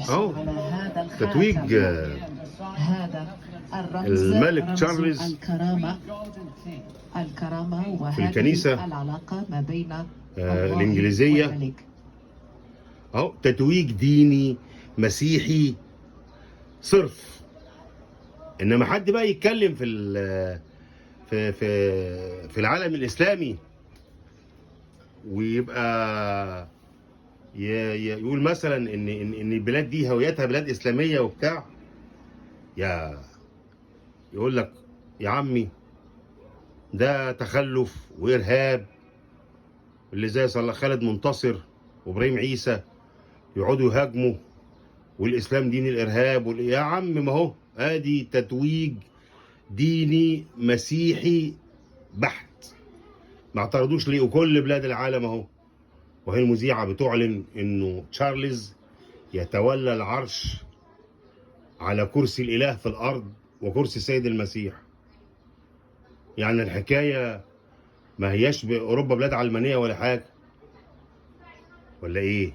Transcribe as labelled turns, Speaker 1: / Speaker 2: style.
Speaker 1: أهو.
Speaker 2: على هذا الخاتم.
Speaker 1: تتويج
Speaker 2: هذا الرمز،
Speaker 1: الملك
Speaker 2: رمز
Speaker 1: تشارلز
Speaker 2: الكرامة، الكرامة وهذه
Speaker 1: الكنيسة،
Speaker 2: العلاقة ما بين الله
Speaker 1: الإنجليزية.
Speaker 2: والملك.
Speaker 1: اهو تتويج ديني مسيحي صرف. انما حد بقى يتكلم في ال في في في العالم الاسلامي ويبقى يقول مثلا ان البلاد دي هويتها بلاد اسلامية وبتاع، يا يقول لك يا عمي ده تخلف وارهاب. اللي زي صلاح خالد منتصر وابراهيم عيسى يقعدوا يهاجموا، والاسلام دين الارهاب يا عم ما هو ادي تتويج ديني مسيحي بحت، ما اعترضوش ليه؟ وكل بلاد العالم اهو. وهي المذيعه بتعلن انه تشارلز يتولى العرش على كرسي الاله في الارض وكرسي السيد المسيح. يعني الحكاية ما هياش باوروبا بلاد علمانية ولا حاجة ولا ايه؟